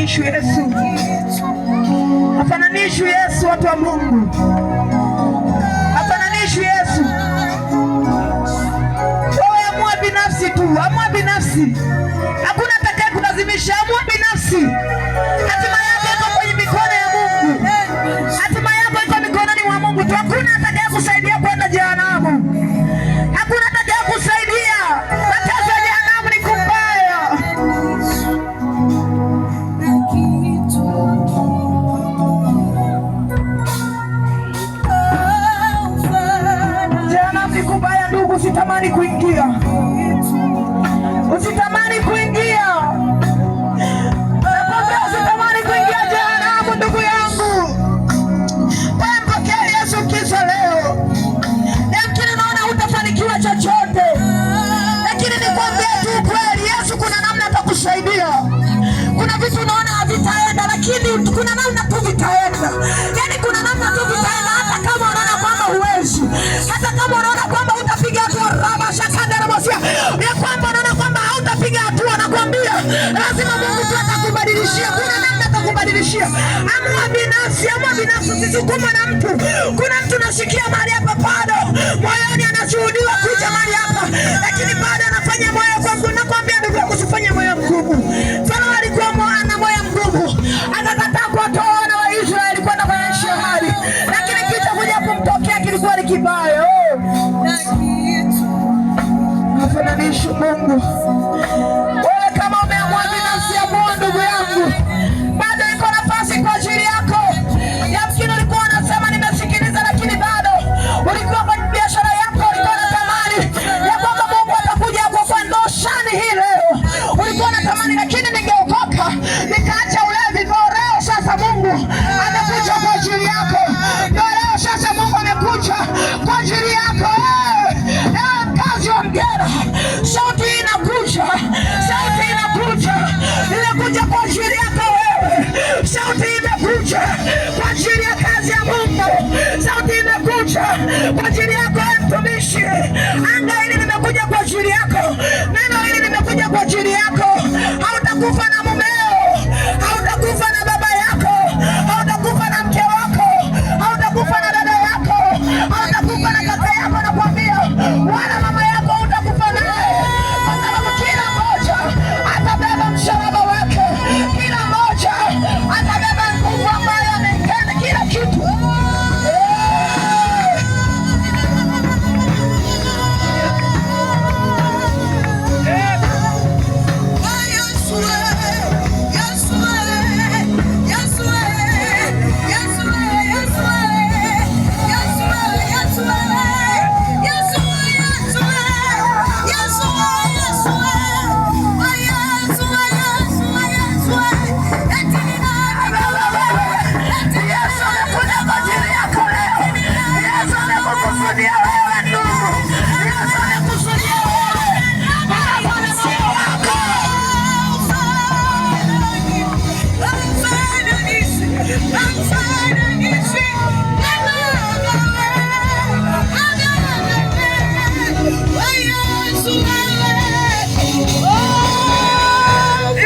Hafananishwi Yesu, hafananishwi Yesu, watu wa Mungu, hafananishwi Yesu. Wewe amua binafsi tu, amua binafsi, hakuna atakaye kulazimisha. Amua binafsi, hatima yako iko kwenye mikono ya Mungu, hatima yako iko mikononi mwa Mungu tu. Hakuna atakaye kusaidia kwenda jehanamu, hakuna atakaye kusaidia. Mateso ya jehanamu ni kubaya. Jehanamu ni kubaya, ndugu, usitamani kuingia, usitamani kuingia. Nakwambia usitamani kuingia jehanamu, ndugu yangu. Wewe mpokee Yesu Kristo leo. Yamkini unaona hutafanikiwa chochote, lakini nikwambie tu ukweli, Yesu kuna namna atakusaidia. Kuna vitu unaona havitaenda, lakini kuna namna tu vitaenda. Yaani kuna namna tu vitaenda, hata kama unaona kwamba huwezi, hata kama unaona kwamba hutapiga hatua, raba shakandarabosia ya kwamba unaona kwamba hautapiga hatua, nakwambia lazima Mungu tu atakubadilishia. Kuna namna atakubadilishia. Amua binafsi, amua binafsi, usisukumwe na mtu. Kuna mtu nasikia mahali hapa bado moyoni anashuhudiwa kuja mahali hapa, lakini bado anafanya moyo kwa mgumu. Nakwambia ndugu yangu, usifanye moyo mgumu. Farao alikuwa ana moyo mgumu, akakataa kuwatoa wana wa Israeli kwenda kwenye nchi ya ahadi, lakini kilichokuja kumtokea kilikuwa ni kibaya. Oh. Hafananishi Mungu. Wewe kama umeamua binafsi, amua ndugu yangu, bado iko nafasi kwa ajili yako. Yamkini ulikuwa unasema nimesikiliza, lakini bado ulikuwa kwenye biashara yako, ulikuwa unatamani ya kwamba Mungu atakuja kwa ndoshani hii leo, ulikuwa unatamani, lakini ningeokoka nikaacha ulevi. Ndio leo sasa Mungu amekuja kwa ajili yako, ndio leo sasa Mungu amekuja kwa ajili yako. Ewe mkazi wa Mgera, sauti hii inakuja, sauti inakuja, inakuja kwa ajili yako wewe. Sauti imekuja kwa ajili ya kazi ya Mungu, sauti imekuja kwa ajili yako wewe mtumishi. Anga hili limekuja kwa ajili yako, neno hili limekuja kwa ajili yako. Hautakufa na mumeo, hautakufa na baba yako, hautakufa na mke wako, hautakufa na dada yako, hautakufa na kaka yako, nakwambia, wala mama yako hutakufa naye, kwa sababu kila mmoja atabeba msalaba wake, kila mmoja atabeba nguvu ambayo ameitenda, kila kitu. Eh. Yesu amekuja kwa ajili yako leo. Yesu amekukusudia wewe ndugu. Yesu amekusudia wewe. Anafanya moyo wako.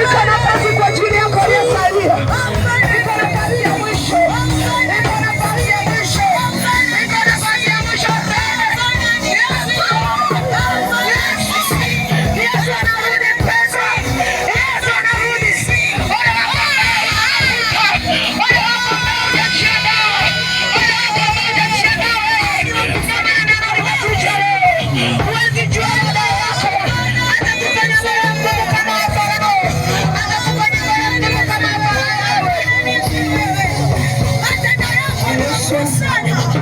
Iko nafasi kwa ajili yako aliyesalia. Iko nafasi ya mwisho. Iko nafasi ya mwisho. Iko nafasi ya mwisho. Yesu. Yesu. Yesu anarudi mpendwa. Yesu anarudi. Ole wako ambao unaanguka. Ole wako ambao hujajiandaa. Ole wako ambao hujajiandaa wewe. Ndio maana neno limekuja leo. Huwezi jua muda wako. Atakufanya moyo mgumu kama wa Farao. Atakufanya moyo mgumu kama wa Farao wewe. Yesu. Haleluya.